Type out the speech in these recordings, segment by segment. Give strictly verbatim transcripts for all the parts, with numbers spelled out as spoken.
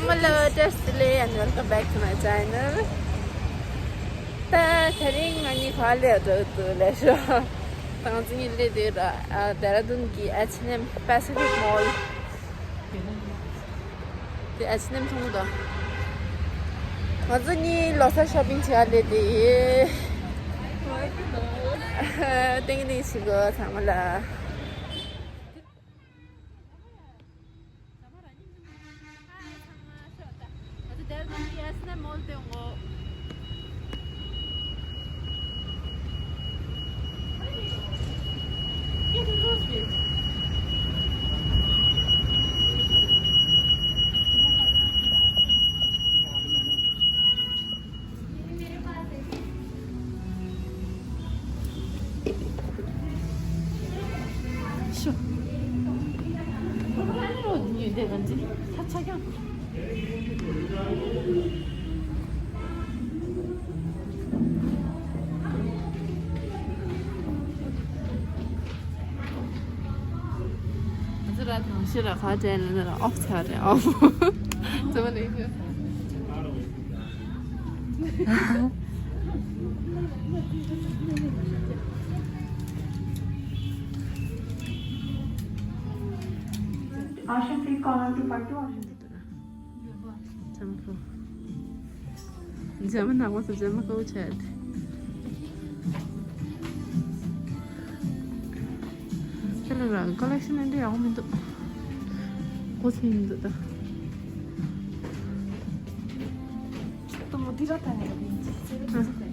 Hello, just today and welcome back to my channel. ད་དེ་རིང་ང་གཉིས་ག་ལ་འགྲོ་འདུག་ལབ་ཤོག་ད་ང་ཚོ་གཉིས་སླེབས་དུས་ར་ཨ་ཌེ་ར་ཌུན་གྱི་H and M Pacific Mall དེ་H and M ཚོང་དང་། ང་ཚོ་གཉིས་ལོ་གསར་ཤོ་པིང་བྱེད་ག་སླེབས་དུས་ཡོད། ཏིང་ཏིང་ཞིག་གོ་ཚང་མ་ལ། ང་ཚོ་ར་ཐང་ཤེས་ར་ཁ་བྲལ་ལ་ནི་ར་ཨོཕ་ཚར་རེད་ཨོཕ། ཚང་མ་ལས་ཤོད། Asha, please call on two five two Asha. ཇ་མ་ཁོ། ཇ་མ་ནག་པོ་སོ་ཇ་མ་ཁོ་བྱས་ཏེ། ཁྱེད་ལ་རང་ཀོ་ལེག་ཤན་འདི་ཡག་པོ་མི་འདུག་གོ་ཚོད་མི་འདུག་ད། ཏོ་མོ་དི་ར་ཐ་ནས་ཡོད་ཡིན་ཅི་ཚེ་རེ་ཚེ་ཚེ། དེ་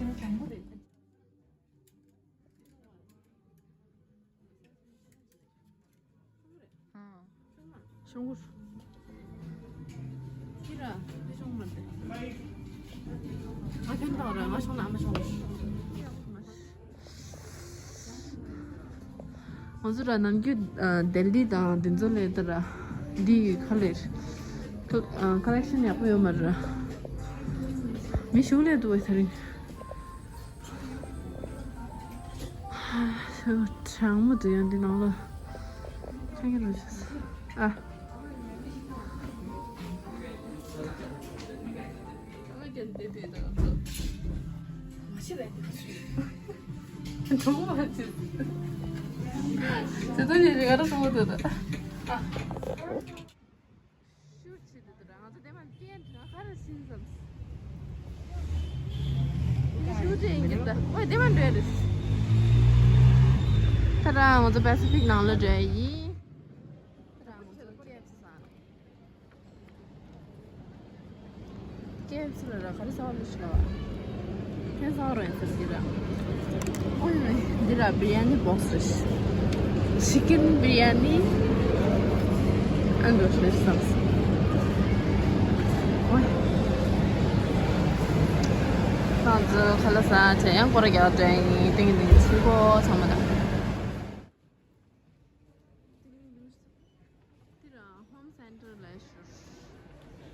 ནི་དྲང་པོ་རེད། ཤོང་གུར། ཁྱི་ར་དེ་ཤོང་མ་རེད། ང་ཁྱོད་དང་ར་ང་ཤོང་ན་ཨ་མ་ཤོང་། ང་ཚོ་ར་ནམ་རྒྱུན་ལྡི་ལི་དང་དེ་ཚོ་ལས་ད་ར་འདི་ཡི་ཁ་ལེར་ཁ་ལེག་ཤན་ཡག་པོ་ཡོད་མ་རེད། མི་ཞུགས་ལས་འདུག་བས་དེ་རིང་། གྲང་མོ་འདུག་ཡང་འདི་ནང་ལ་ཆང་གི་རོ་ཆུ་ཨ། ཤུར་བྱེད་དུ་འདུག་ང་ཚོ་དེ་མ་སྐད་འདྲ་ག་རེ་ཕྱིན་བསམ། ཤུ་ཏི་ཡིན་གྱི་འདུག་ཨོ་དེ་མ་འདྲ་རེད། ད་ར་ང་ཚོ་པེ་སི་ཕིག་ནང་ལ་འགྲོ་ཡ་ཡིན། ད་ར་ང་ཚོ་ཀེ་ཨེཕ་སི་ཟ། ཀེ་ཨེཕ་སི་ལ་ར་ག་རེ་ཟ་བ་མི་ཤེས་ལ་བ། ཁྱོད་ཚང་རོ་ཡིན་ཟེར་གྱི་ར། ཨོ་ཡ་འདི་ར་བི་རི་ཡ་ནི་བོག་སི་རེད། ཅི་ཀེན་བི་རི་ཡ་ནི་ཨ་འགྲོ་ཤེས་བསམ་སོང་། ཨོ་ཡ། ང་ཚོ་ཁ་ལག་ཟ་བྱས་ཡང་སྐོར་ར་རྒྱག་འགྲོ་ཡིན། ཏིང་ཏིང་ཕྱུག་པོ་ཚང་མ་དང་། འདི་ར་ཧོམ་སེན་ཊར་ལ་ཞུ།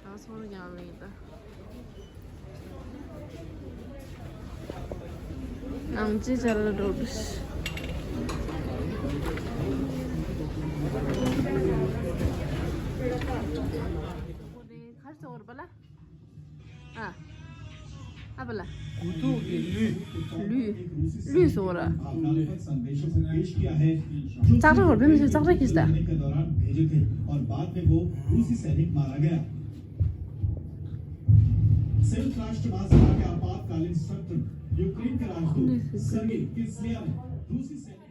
ད་སོང་ཡང་ལེ་ད། ནང་ཅི་བྱ་ལ་འགྲོ་དུས། ཁར་སོང་ར་པ་ལ། ཨ། ཨ་བ་ལ། གུ་ཐུག་གི་ལུས། ལུས། ལུས་སོ་ར། ལྕགས་ར་བར་བེམ་ཤོད་ལྕགས་ར་གིས་ད། संयुक्त राष्ट्र महासभा के आपातकालीन सत्र यूक्रेन के राजदूत सर्गेई किस्लिया ने रूसी सैनिक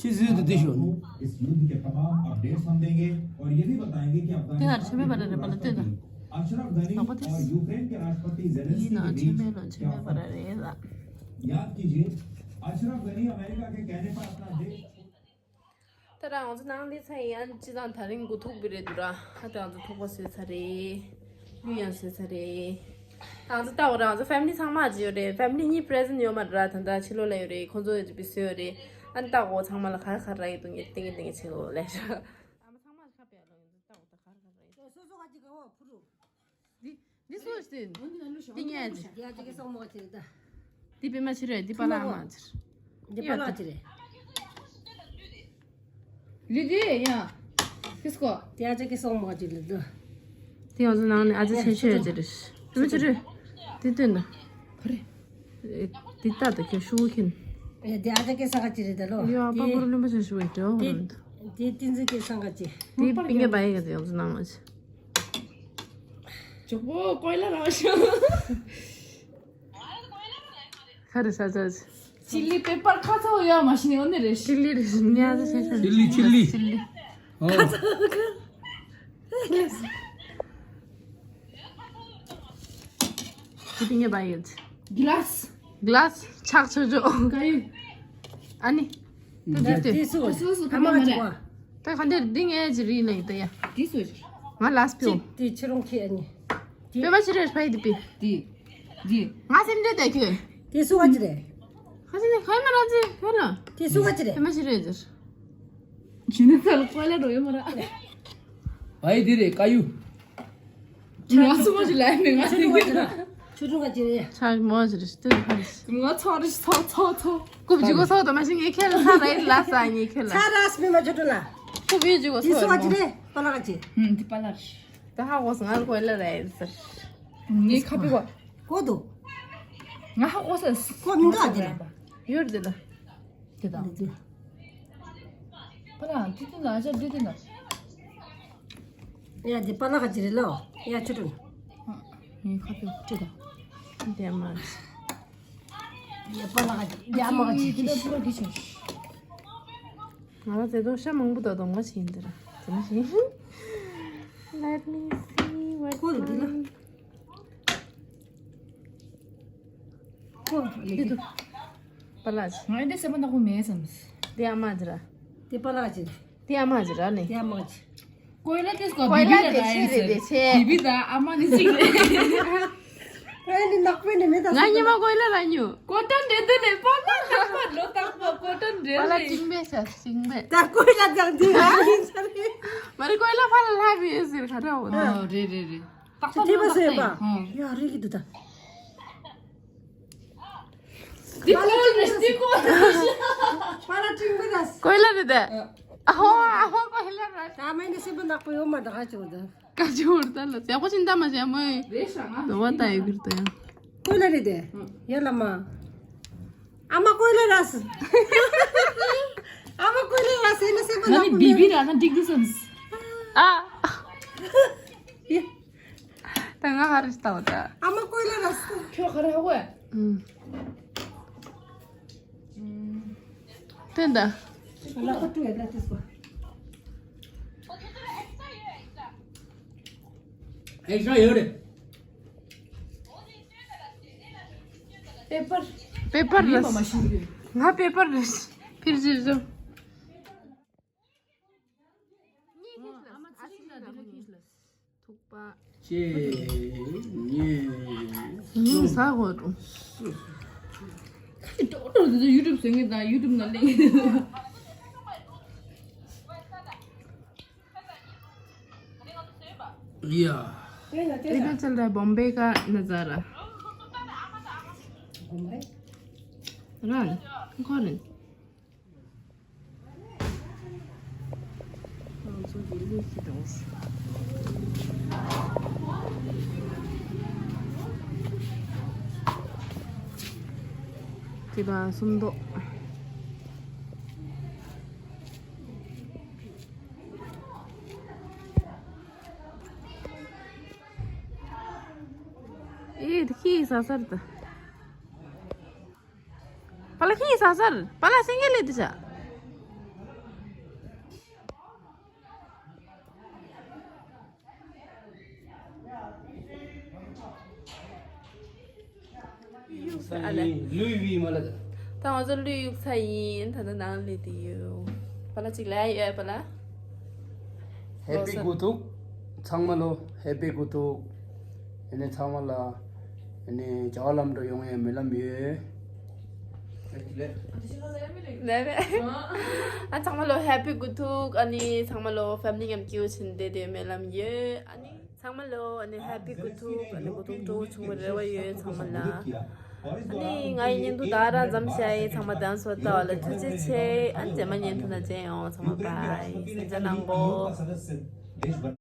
ཁྱི་ཟིག་དེ་དེ་ཤོད། དེ་ང་ཆེ་མེད་པ་རེད་རེད་པ་ལ་ལྟོས་དང་། ལག་པ་དེ། ཡིན་ན་ཆེ་མེད་ལ་ཆེ་མེད་པ་ར་རེད་ལ། ད་ར་ང་ཚོ་ནང་ལི་ཚ་ཡང་ཅི་དང་དེ་རིང་གོ་ཐུག་པི་རེད་འདུག་ར། ཨ་ད་ང་ཚོ་ཐུག་པ་བཟོས་ཚར་རེད། ལུས་ཡང་བཟོས་ཚར་རེད། ང་ཚོ་ལྟ་འོ་ར། ང་ཚོ་ཕེ་མི་ལི་ཚང་མ་ཅི་ཡོད་རེད། ཕེ་མི་ལི་གཉིས་པི་རེ་ཟེན་ཊི་ཡོད་མ་རེད་ར། ད་ལྟ་ཕྱི་ལོགས་ལ་ཡོད་རེད། ཁོང་ཚོ་ཡོད་ཅི་བི་སུ་ཡོད་རེད། ཨ་ནི་ལྟ་འོ་ཚང་མ་ལ་ག་རེ་ག་རེ་རག་གི་འདུག་ངས་ཏིང་ངེ་ཏིང་ངེ་བྱེད་དགོས་ལས་ཤག་ཨ་མ་ཚང་མ་ཁ་པའི་ལོ་ཡིན་ད་ལྟ་འོ་ད་ག་རེ་ག་རེ་རག་གི་འདུག་སོ་སོ་ག་ཅི་ག་བ་ཕུ་རུ། འདི་འདི་སུ་ཞིག་འདི་ངས་ཅི། ཡ་ཅི་གི་སོང་མོ་ཅི་ད། འདི་པེ་མ་ཕྱི་རེད། འདི་པ་ལགས་མ་ཕྱིར། འདི་པ་ལགས་ཅི་རེད། ལི་དེ་ཡ། ཁིས་ཀོ། དེ་ཨ་ཅག་གི་སོང་མ་ཅིག་ལི་དུ། དེ་ང་ཚོ་ནང་ནས་ཨ་ཅག་ཆེ་ཤོས་ཅིག་རེད། དེ་མ་ཅིག་རེད། དེ་སྟོན་ན། ག་རེ། དེ་ལྟ་ད་ཁྱོད་ཤུ་ཁིན། ཨེ་དེ་ཨ་ཅག་གི་ས་ག་ཅིག་རེད་ད་ལོ། ཡོ་ཨ་པ་དེ་པོར་ལུམ་པ་ཆེ་ཤོས་ཡོད་དེ་འོ་དེ་རེད། དེ་ཏིན་ཟི་གི་ས་ག་ཅིག་དེ་པིང་གེ་བ་ཡི་ག་དེ་ང་ཚོ་ནང་ནས། ཇོ་བོ་ཀོས་ལ་ར་ཤོ། ཁ་རེ་ས་ཆ། ཅི་ལི་པེ་པར་ཁ་ཚ་བོ་ཡོད་མ་ཤི་ནི་འོ་ནི་རེ་ཤི། ཅི་ལི་རེ་ཤི་ཉ་ཟི་ཤ་ཤ། ཅི་ལི་ཅི་ལི། ཅི་ལི། ཨོ། ཅི་ཏི་ངེ་བ་ཡོད། གི་ལ་སི། གི་ལ་སི་ཆག་ཆོ་ཆོ། ཀ་ཡུ། ཨ་ནི། ཏི་ཏི་ཏི། ཏི་སུ་སུ་སུ་ཁ་མ་ཅི་བ། ད་ག་འདིར་འདི་ངའི་ཅི་རི་ནི་ད་ཡ། ཏི་སུ་ཅི། ང་ལ་སི་པིའོ། ཏི་ཆི་རུང་ཁི་ཨ་ནི། པེ་མ་ཕྱི་རེད་ཕ་ཡི་དི་པི། དེ། དེ། ང་སེམས་ཅན་དེ་ཁྱོད། དེ་སུ་བ་ཅི་རེད། ཁ་ཅི་ནི་ཁ་ཡི་མ་ར་ཅི་ཁྱོད་ལ། དེ་སུ་བ་ཅི་རེད། པེ་མ་ཕྱི་རེད་ཟེར། ཇི་ནི་ཚ་ལ་ཀོ་ལ་འགྲོ་ཡོད་མ་ར། ཨ་ཡི་དེ་རེད་ཀ་ཡུ། ང་སུ་མ་ཅི་ལ་ཡི་མེད་ང་སེམས་ཅན་ར། ཆུ་ཆུ་བ་ཅི་རེད། ཆ་མོ་ཅི་རེད་ཏི་ཁ་རེད། ང་ཚོ་རེད་ཚོ་ཚོ་ཚོ། ཀུབ་ཇི་གོ་ཚོ་དོ་མ་ཤི་ངེ་ཁྱེད་ལ་ཚ་ར་ཡི་ལ་ས་ངེ་ཁྱེད་ལ། ཚ་ར་སི་མི་མ་ཆུ་ཆུ་ལ། ཀུབ་ཡི་ཇི་གོ་ཚོ་དེ་སུ་བ་ཅི་རེད་པ་ལ་ག་ཅི། ཧུམ་དེ་པ་ལ་རེད། ད་ཧ་གོ་སོང་ང་ཀོ་ལ་ར་ཡིན་ཟེར། ངའི་ཁ་པི་བ། ཀོ་དུ། ང་ཧ་གོ་སོང་། ཀོ་མི་འདུག་ཨ་དེ་ལ། ཡོད་དེ་ལ། དེ་དང་། འདི་དེ། པ་ལ་དེ་དེ་ན་ཨ་ཅག་དེ་དེ་ན། ཡ་དེ་པ་ལ་ག་ཅི་རེད་ལོ། ཡ་ཆུ་ཏུ། ངའི་ཁ་པི་བ་དེ་དང་། དེ་མ། ཡ་པ་ལ་ག་ཅི་ཡ་མ་ག་ཅི་དེ་དེ་པུ་ར་དེ་ཆུ། ང་ལ་དེ་དོ་ཤ་མང་པོ་དང་སྡོང་པོ་ཞིག་ཡིན་དེ་ར། དེ་མ་ཞིག Let me see what ཁོ་འདི་ལ། one. ཁོ་འདི་དུ། པ་ལ་ཅི། ང་འདི་སེམས་པ་ནག་པོ་མེད་བསམ། དེ་ཨ་མ་ཅི་ར། དེ་པ་ལ་ཅི། དེ་ཨ་མ་ཅི་ར་ནི། དེ་ཨ་མ་ཅི། ཀོས་ལ་དེ་སྐོར་ཀོས་ལ་བི་བི་དེ་ལ་ཆེ་རེད་དེ་ཆེ། བི་བི་ད་ཨ་མ་ནི་ཅིག་རེད། ཨ་ནི་ནག་པོ་ནི་མེད་ད། ང་ཉི་མ་ཀོས་ལ་ར་ཉུ། ཀོ་ཏན་རེད་དེ་ནས་པ་ལ་ལྷག་པ་ལོ་ཏག་པ་ཀོ་ཏན་རེད། པ་ལ་ཅིང་བས་ཤ་ཅིང་བས། ད་ཀོས་ལ་ཀྱང་འདི་ང་ཡིན་ས་རེད། མ་རི་ཀོས་ལ་ཕ་ལ་ལྷག་པའི་ཟེར་ཁ་ད་འོ་ད། ཨོ་རེད་རེད་རེད། ཏག་ཏག་ཏག་ཏག་ཡིན། ཨོ། ཡ་རེད་ཀྱི་འདུག་ད། འདི་ཀོས་རེད་འདི་ཀོས་རེད། པ་ལ་ཅིང་བས་ད། ཀོས་ལ་རེད་དེ། ཨ་ཧོ་ཨ་ཧོ་ཀོས་ལ་རེད། ད་མེད་ནི་སེམས་པ་ནག་པོ་ཡོད་མ་ད་ཧ་ཅོ་ད། ཀ་ཅི་ཧོར་ད་ལ་ཟེ་ཁོ་ཅིན་ད་མ་ཟེ་མོ་ཡི། རེད་ཤག་ང་ནོ་བ་ད་ཡི་གིར་ད་ཡང་། ཀོས་ལ་རེད་དེ། ཡ་ལ་མ། ཨ་མ་ཀོས་ལ་ར་སི། ཨ་མ་ཀོས་ལ་ར་སི་ནི་སེམས་པ་ང་ནི་ནག་པོ་བི་བི་མེད། ར་ན་འགྲིག་འདི་སོང་། ཨ། ཡ། ད་ང་ཧ་རི་ལྟ་བ་ད། ཨ་མ་ཀོས་ལ་ར་སི། ཁྱོད་ག་རེ་ཧ་གོ་ཡ། ཨུམ། ཏན་ད། ལ་ཁ་ཏུ་ཡ་ད་ཏི་སོ། ཨེ་ཤ་ཡོད་རེད། པེ་པར། པེ་པར་རེད། ང་པེ་པར་རེད། ཕིར་ཟིར་ཟོ། ཐུག་པ། ཅེ། ཉེ། ཉེ་ས་གོ་ཏོ། ཁ་ཅིག་ཏོག་ཏོག་དེ་ཚོ་ཡུ་ཊུབ་བཟོ་མཁན་དང་ཡུ་ཊུབ་ནང་སླེབས་མཁན། ཡ། इधर चल रहा है बॉम्बे का नज़ारा। बॉम्बे? रान, कौन है? དེ་ལ་སུམ་མདོ། ཨེ་དེ་ཁྱི་ཟ་ས་རེད་ད། པ་ལ་ཁྱི་ཟ་ས་རེད། པ་ལ་སེང་གེ་ལས་དེ་བྱ། གཡུག་ས་ཨ་ལས། ལུས་བི་མ་ལ་ད། ད་ང་ཚོ་ལུས་གཡུག་ས་ཡིན། ད་ལྟ་ནང་སླེབས་བསྡད་ཡོད། པ་ལ་གཅིག་ལ་ཡོད་པ་ལ། ཧེ་པི་དགུ་ཐུག་ཚང་མ་ལོ་ཧེ་པི་དགུ་ཐུག་ཨེ་ནས་ཚང་མ་ལ་ ཨ་ནི་བྱ་བ་ལམ་འགྲོ་ཡོང་ཡའི་སྨོན་ལམ་ཡོད། ལེ་ལེ། ཨ་ཚང་མ་ལོ་ཧེ་པི་དགུ་ཐུག་ཨ་ནི་ཚང་མ་ལོ་ཕེ་མི་ལི་མཉམ་སྐྱིད་པོ་བྱས་ནས་བསྡད་དེ་སྨོན་ལམ་ཡོད། ཨ་ནི་ཚང་མ་ལོ་ཨ་ནི་ཧེ་པི་དགུ་ཐུག་ཨ་ནི་དགུ་ཐུག་སྤྲོ་བོ་བྱུང་བའི་རེ་བ་ཡོད་ཚང་མ་ལ། ཨ་ནི་ང་ཡི་བརྙན་ཐུང་ད་རང་མཚམས་བཞག་ཡིན། ཚང་མ་གདན་སོ་ལྟ་བ་ལ་ཐུགས་རྗེ་ཆེ། ཨ་ནི་རྗེས་མ་བརྙན་ཐུང་ནང་མཇལ་ཡོང་། ཚང་མ་བཱའི། སེམས་ཅན་ནང་པོ།